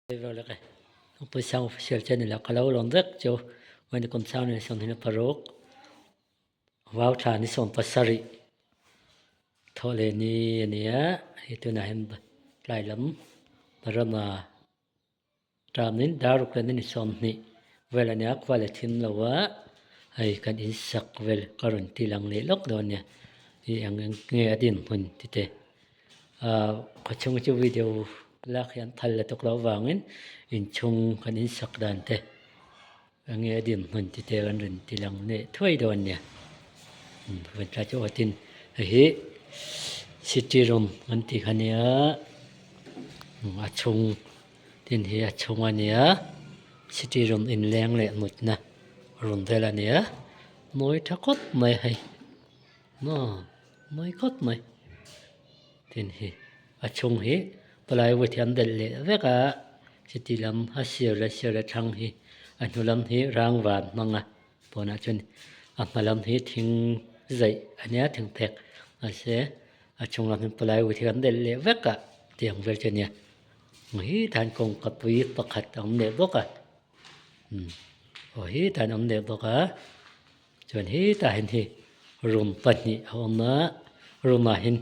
Pawisa official channel ah ka lo lawm vek chu Wani kum sang ni 26 vau thla ni 17 thawh leh ni a ni a hei tunah hian tlai lam rama tamin dar ruk leh ni 20 vel a nia khua leh thim lo a hei kan in sak vel ka rawn ti lang leh lawk dawn a nia hi eng nge a dinhmun ti te. Ahh khawchhung chu video lak hian phal la tuk loh avangin inchhung kan insak dan te enge a din hmun ti te kan rawn ti lang leh thuai dawn a nia vawiin chu aw tin hei hi city room an tih kha nia a chhung tin hi a chhung a nia city room inleng leh mutna room vel a nia mawi tha khawp mai hei. Maw mawi khawp mai tin hi a chhung hi plywood hi an belh leh vek a chuti lam a sir leh sir leh thlang hi a hnu lam hi rangva an hmang a pawnah chuan a hma lam hi thing zaih a nia thing phek mahse a chhung lam hi plywood hi an belh leh vek a tiang vel chu a nia hi tah hian kawngka pui pakhat a awm leh bawk a umm aw hi tah hian a awm leh bawk a. Chuan hetah hian hei room pahnih a awm a room ah hian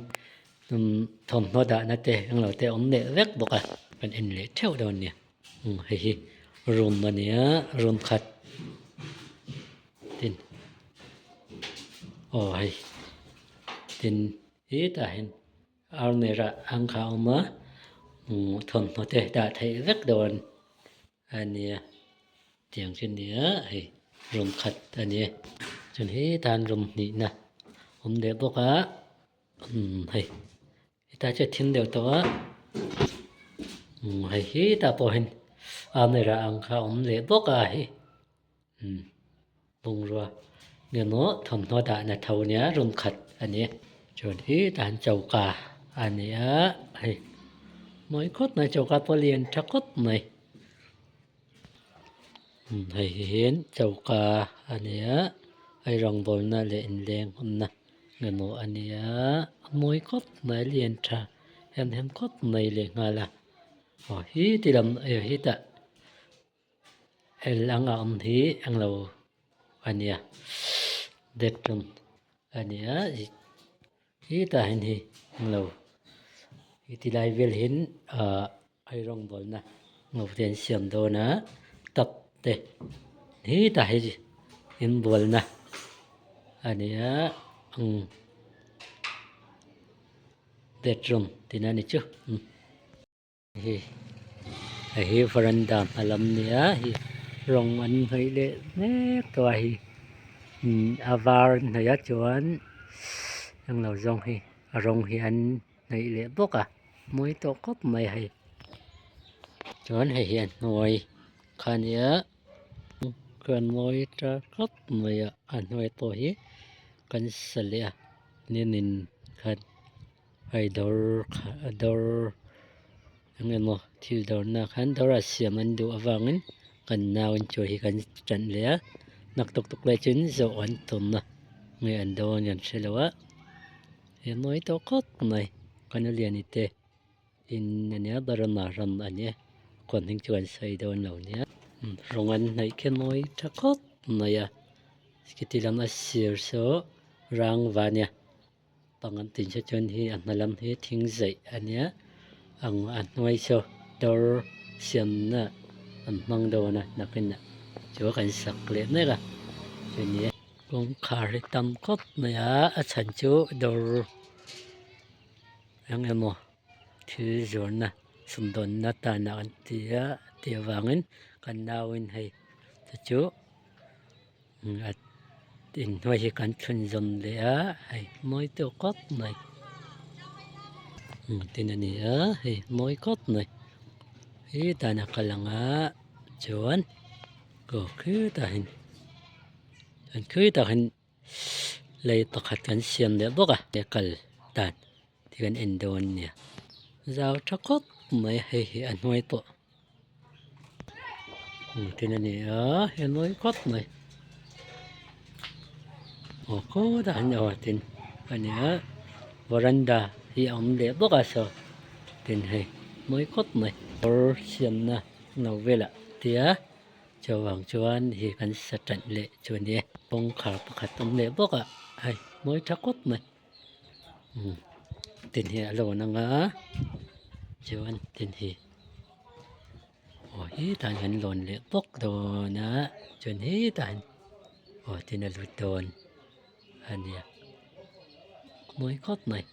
thawmhnaw dahna te englo te a awm leh vek bawk a kan en leh theuh dawn a nia hei hi room a nia room khat tin aw hei tin hetah hian almirah ang kha a awm a thawmhnaw te dah theih vek dawn a nia. Tiang chu nia hei room khat a ni a chuan hetah hian room hnihna awm leh bawk a umm hei hetlai chu a thim deuh tawh a umm hei hetah pawh hian almirah ang kha a awm leh bawk a hei umm bungrua nge maw thawmhnaw dahna tho nia room khat a ni a chuan hetah hian choka a ni a hei mawi khawp mai choka pawh lian tha khawp mai. Hei hian choka a ni a hei rawngbawlna leh inleng awmna emaw a ni a a mawi khawp mai a lian tha hem hem khawp mai lehnghal a aw hi ti lam hetah el anga awm hi englo a nia bedroom a ni a hetah hian hei englo heti lai vel hian ahh. Ei rawngbawlna ngawte an siam dawn a tap te hetah hi inbualna a ni a umm bedroom tihna a ni chu hei hi varanda hma lam a ni a hei rawng an hnawih leh mek tawh a hei umm a var an hnawih a chuan englo zawng hi a rawng hi an hnawih leh bawk a mawi tawh khawp mai hei chuan hei hi a hnuai kha a nia kan mawi ta khawp mai a a hnuai pawh hi kan sa leh a nimin khan hei dawr kha dawr eng emaw thil dawrna khan dawr a siam an duh avangin kan nau in chaw hi kan ṭan leh a naktuk tuk leh chuan zawh an tum a nge an dawn kan hre lo a. He mawi tawh khawp mai Kanaliani te in a nia Burma ram a nia khawn hming chu an sawi dawn lo nia rawng an hnaih khi mawi tha khawp mai a khiti lam a sir saw rangva nia pang an tih chuan hi a hma lam hi thing zaih a nia ang a hnuai saw dawr siamna an hmang dawn a nakinah chu kan sak leh mek a chuni. Kawngkhar hi tam khawp mai a a chhan chu dawr eng emaw thil zawrhna sumdawnna tan ah an ti a tih avangin kan nauin hei te chu inhnuai hi kan chhunzawm leh a hei mawi tawh khawp mai tin a ni a hei mawi khawp mai hetah hian a kal ang a chuan aw khitah hian. An thui tak hian lei pakhat kan siam leh bawk a he kal dan te kan en dawn a nia zau tha khawp mai hei hi a hnuai pawh tin a ni a he mawi khawp mai aw khawtah hian aw tin a ni a varanda hi a awm leh bawk a saw tin hei mawi khawp mai kawr siamna. no velah tia chuvang chuan hi kan sa tan leh chu a nia kawngkhar pakhat awm leh bawk a hei mawi tha khawp mai umm tin hi a lawn ang a chuan tin hi aw hetah hian lawn leh bawk dawn a chuan hetah hian aw tin a lut dawn a nia mawi khawp mai.